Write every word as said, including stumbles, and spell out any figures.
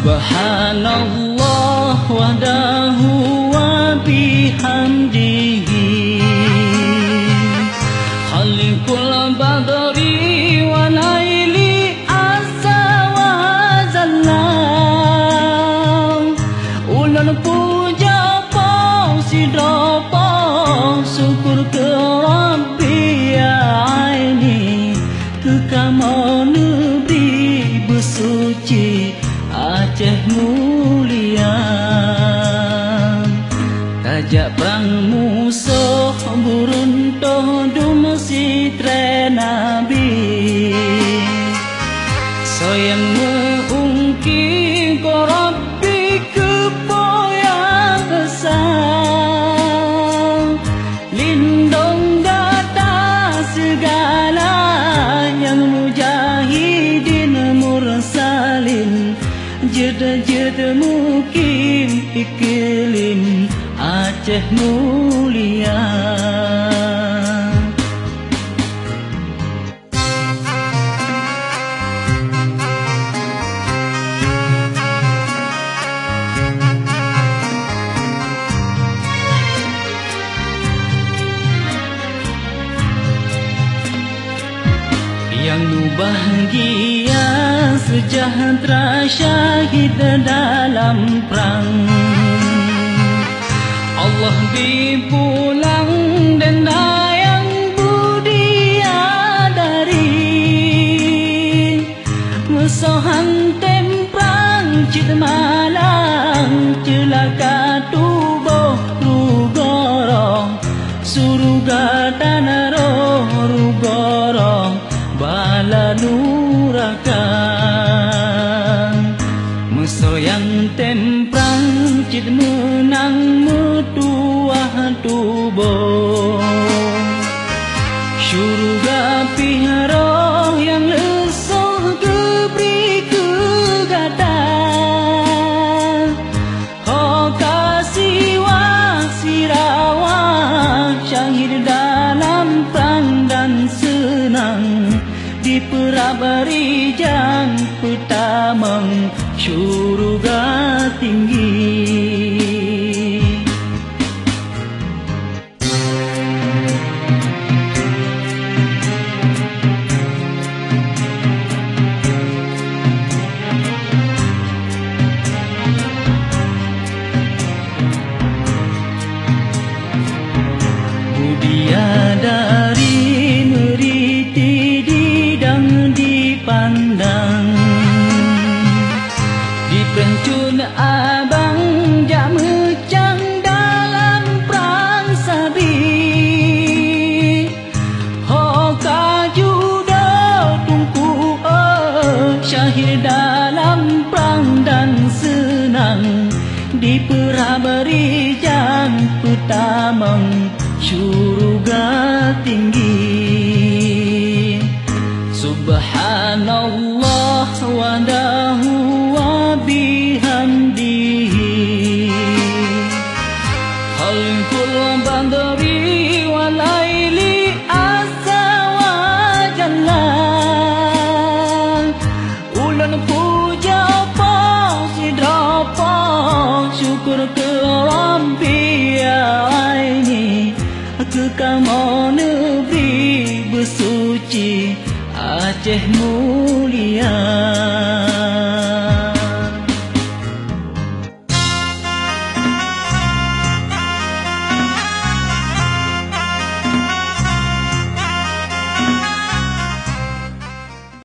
Subhanallah wahdahu wa bihamdihi, khaliqul badri wa laili azza wa jalla. Ulôn puja Po sidroe Po, syukur keu Rabbi aini, keu kamoe neubri beusuci Aceh mulia. Tajak prang musoh, beuruntoh dum sitrée nabi. Soe nyang meu-ungki, ko Rabbi keupeue nyang esa. Lindong gata sigala nyang mujahidin mursalin, jeuet-jeuet mukim iklim Aceh mulia. Nyang mubahgia seujahteura syahid dalam prang. Allah bi pulang denda nyang budia dari. Musoh han tem prang cit malang, ceulaka tuboh rugoe roh, syeuruga dan roh rugoe roh bala nuraka. Musoh nyang tem prang cit meunang meutuwah tuboh. Syeuruga pih roh nyang leusôh geubri keu gata. Ho ka siwah sirawah syahid dalam prang dan seunang, dipeurab rijang peutamong syeuruga tinggi. Budia dari meuriti didang dipandang, di peuncut abang jak meucang dalam prang sabi. Ho ka judo Teungku, oh, syahid dalam prang dan seunang, dipeurab rijang peutamong syeuruga tinggi. Subhanallah wahdahu wa bihamdihi, khalqul badri wa laili azza wa jalla. Ulôn puja Po sidroe Po, syukur keu Rabbi aini, keu kamoe neubri beusuci Aceh mulia.